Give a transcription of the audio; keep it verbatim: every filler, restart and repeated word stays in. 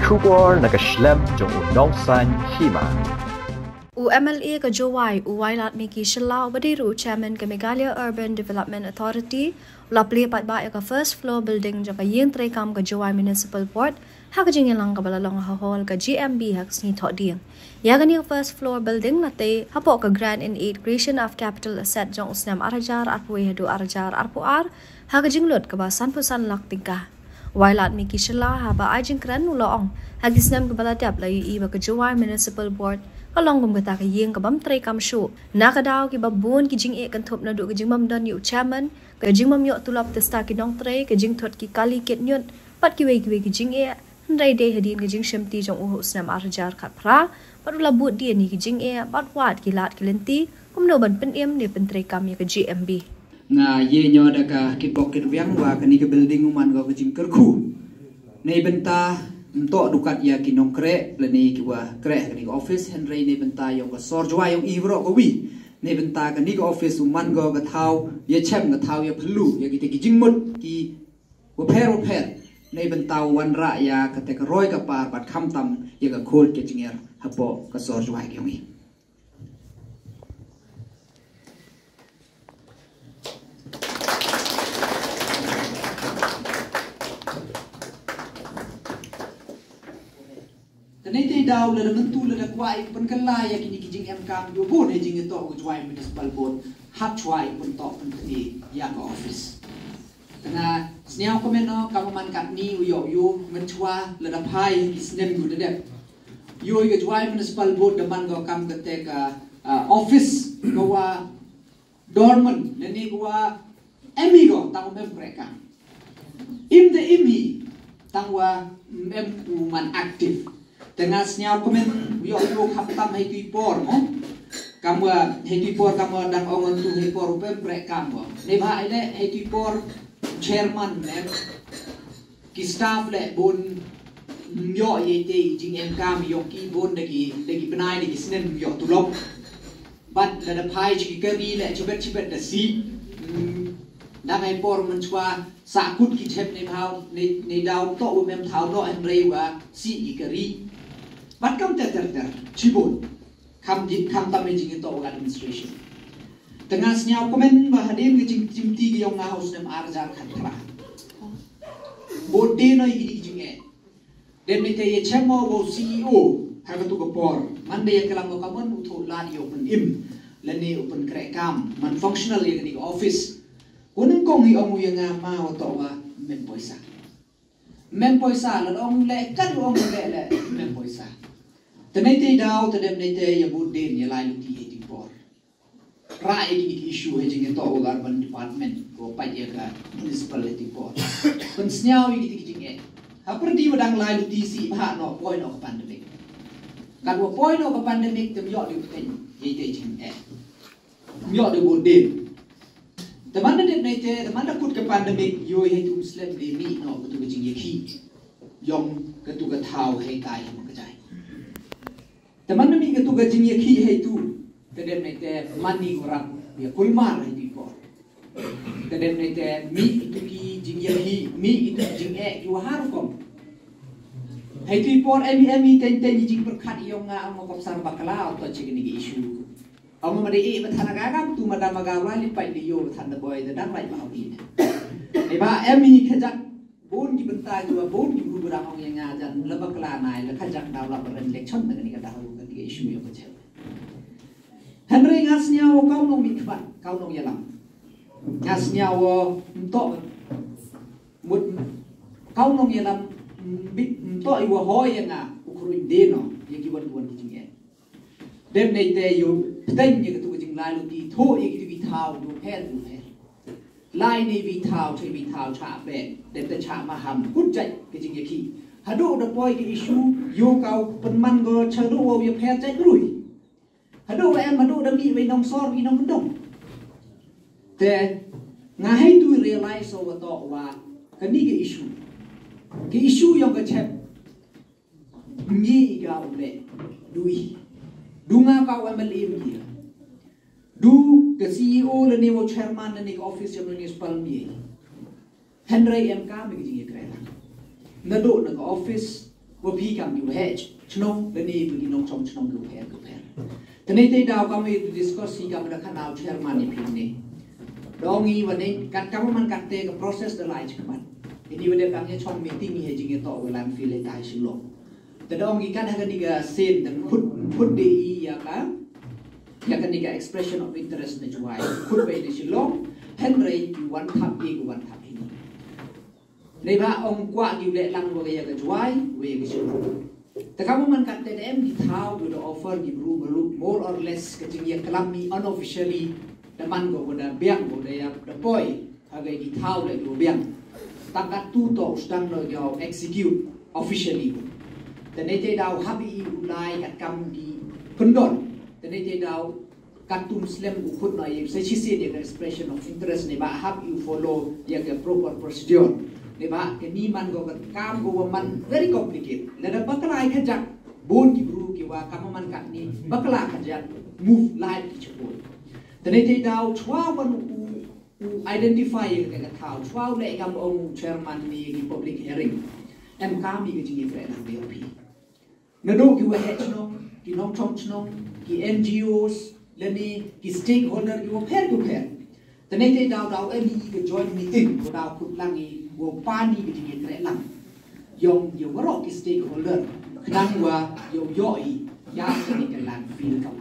Khubor na ka shlem jong u nongsan hima. U M L A ka Jowai, u Wailadmiki Shylla, uba dei ruh u chairman ka Meghalaya Urban Development Authority, u la plie paidbah ïa ka first floor building jong ka ïing treikam ka Jowai Municipal Board ha ka jingïalang kaba la long ha hall ka G M B ha ka sngi Thohdieng. Ïa kane ka first floor building la tei hapoh ka grant in aid creation of capital asset jong u snem ar hajar arphew wei haduh ar hajar arphew ar ha ka jinglut kaba sanphew san lak tyngka. Wailadmiki Shylla haba ai jingkren u la ong, ha ki snem kiba la dep la ïohi ba ka Jowai Municipal Board ka long kum kata ka ïing kabym treikam shuh. Na ka daw kiba bun ki jingeh kynthup naduh ka jingbym don ïa u chairman, ka jingbym ïoh tulop tista ki nongtrei, ka jingthut ki kali kit ñiut bad kiwei kiwei ki jingeh. Hynrei dei hadien ka jingshimti jong u ha u snem ar hajar khatphra bad u la bud dien ïa ki jingeh bad wad ki lad ki lynti kumno ban pynim ne pyntreikam ïa ka G M B. Nga ïeh ñiew da ka kitbok kitrwiang wa kane ka building u man ko ka jingkyrkhu. Neibynta ym toh du kat ïa ki nongkreh lane kiwa kreh kane ka office, hynrei neibynta ïong ka sor Jowai ïong i baroh kawi. Neibynta kane ka office u man ko ka thaw ïa chem, ka thaw ïa phylla ïa kita ki jingmut ki wapher wapher. Neibynta u wanrah ïa kata ka roi ka par bad khamtam ïa ka khot ka jingïar hapoh ka sor Jowai ka ïong i. Te nangta daw lada mynta lada kwah ïa ka pynkylla ïa kine ki jingemkam, ïa u bun ha jingïatoh u Jowai Municipal Board, hap shuwa ïa ka pyntoh pyntngi ïa ka office. Te nga sniaw kumno, kam man katne u ïoh ïa u mynshuwa lada phai ha ki snem kiwa da dep. Ïoh ïa ka Jowai Municipal Board da man ko kam kata ka, ah, office kawa dormant, lane kawa em hi ko tang u mem kreh kam. Im te im hi tang wa mem u man active. Te nga sniaw kumno u ïoh ïa u khamtam ha itu i por mo. Kam wa ha itu i por kam wa dang ong tu ha i por u mem kreh kam wa. Neibhah i leh ha itu i por chairman mem. Ki staff leh bun ym ïoh ïa ite i jingemkam ïong ki, bun da ki, da ki bnai da ki snem ym ïoh tulop. Bad lada phai sha ki kari leh shibit shibit da sih. Hmm, dang ha i por mynshuwa sahkut ki chem neibhah, ne, neidaw toh u mem thaw noh hynrei wa sih ki kari. Bad kam ter ter ter shibun. Kham jing, khamtam ha jingïatoh u administration. Te nga sniaw kumno ba hadien ka jingshimti ka ïong nga ha u snem ar hajar khatphra. Bun dei noh ïa ki jingeh. Dep nangta ïa chem mo u C E O ha katu ka por. Manda ïa klam mo ka mon u thoh lad ïa u pynim lane u pynkreh kam, man functional ïa kane ka office. U nyngkong i ong u ïa nga ma wa toh wa mem poisa. Mem poisa, lada ong u leh kat u ong u leh leh mem poisa. Te nangta daw te dep nangta ïa bud dien ïa lai luti ha itu i por. Rah ïa kine ki issue ha jingïatoh u urban department ko pait ïa ka municipal ha itu i por. Pynsniaw ïa kine ki jingeh. Ha pyrdi wa dang lai luti sih bha noh poi noh ka pandemic. Katwa poi noh ka pandemic te ym ïoh dei u pynïaid ïa ite i jingeh. Ym ïoh dei bud dien. Te manda dep nangta, te manda kut ka pandemic, ïoh ha itu i slem dei mih noh katu ka jingïakhih ïong katu ka thaw ha itai ha Mawkajai. Te manda mih katu ka jingïakhih ha itu, te dep nangta man i u rap ïa kulmar ha itu i por. Te dep nangta mih itu ki jingïakhih, mih itu ki jingeh kiwa ha rukom. Ha itu i por em i em i teng teng i jingpyrkhat ïong nga ong ko psar bakla u toh chi kine ki issue. Ong ma dei i ba than ka kam tu ma da ma ga wa li pai di ïoh ba than da boi da dang bai ma ong i. Eba em i khajak bun ki bynta kiwa bun ki bru ba dang ong ïa nga jan la bakla nai la khajak daw la ba ren election da kane ka daw ka issue ïa ka chem. Hynrei nga sniaw wa ka u nongmihkhmat, ka u nongïalam. Nga sniaw wa ym toh mut ka u nongïalam, ym toh i wa hoi ïa nga u khrui dei noh ïa ki wan ki wan ki jingeh. Dep nangta ïa u pteng ïa katu ka jinglai luti, thoh ïa kitu ki thaw, ïa u pher, ïa u pher. Lai ne wi thaw, chei wi thaw, chah beh, dep te chah maham, kut jait ka jingïakhih. Haduh da poi ka issue, ïa u ka u pynman ko, cha duh wa u ïapher jait rui. Haduh wa em, haduh da mih wei nongsor, wei nongkyndong. Te, nga hei tu realize wa toh wa, kani ka issue. Ka issue ïong ka chem. Ngi i ka u leh. Du i. Du nga ka u M L A ngi. Du ka C E O lane wa chairman lane ka office jong municipal ngi. Hynrei em ka me ka jingïakren. Naduh na ka office, Wa phi kam ki waheh chnong lane wa ki nongchong chnong ki wapher ki wapher. Tene te daw kam i discuss hi kam da khana u chairman i phi ne. Dong i wa ne kat kam man kat te ka process da lai chikmat. Ini wa de kam ya chong meeting hi jing to wa landfill le tai Shillong. Te dong i kat ha ka ni ka sen dan khut khut de i ya ka ya ka ni ka expression of interest na Jwai. Khut wa i ne Shillong. Henry i wan thap i wan thap ini. Neba ong kwah ki leh lang wa ya ka Jwai wa ya ka Shillong. Te kam man kat te em ki thaw ki da offer ki bru bru more or less ka jing ya kalam ni unofficially da man ko da biang ko da ya da poi ha ki thaw le ki biang. Ta kat tu to u sdang no ya execute officially. Te ne te daw habi u lai kat kam ki pendon. Te ne te daw Katun slem u khut na ye sa chisi de expression of interest ne ba hap you follow ya ke proper procedure. Ne ba ke ni man go ka kam go wa man very complicated. Lada bakla ai kajak bun ki bru ki wa kam man kat ni bakla kajak move live ki chukul. Tene te daw chwa wan u u identify ya ke ka thaw chwa u le kam ong chairman ni ki public hearing. Em kam ni ke jing ye kre na B O P. Naduh ki waheh chnong, ki nongchong chnong, ki N G Os, lane ki stakeholder ki wapher ki wapher. Tene te daw daw em i ka joint meeting ko daw khut lang i wa pani ka jingïatrei lang. Yong ya waroh ki stakeholder khnang wa yow yoh i ya ka ni ka landfill ka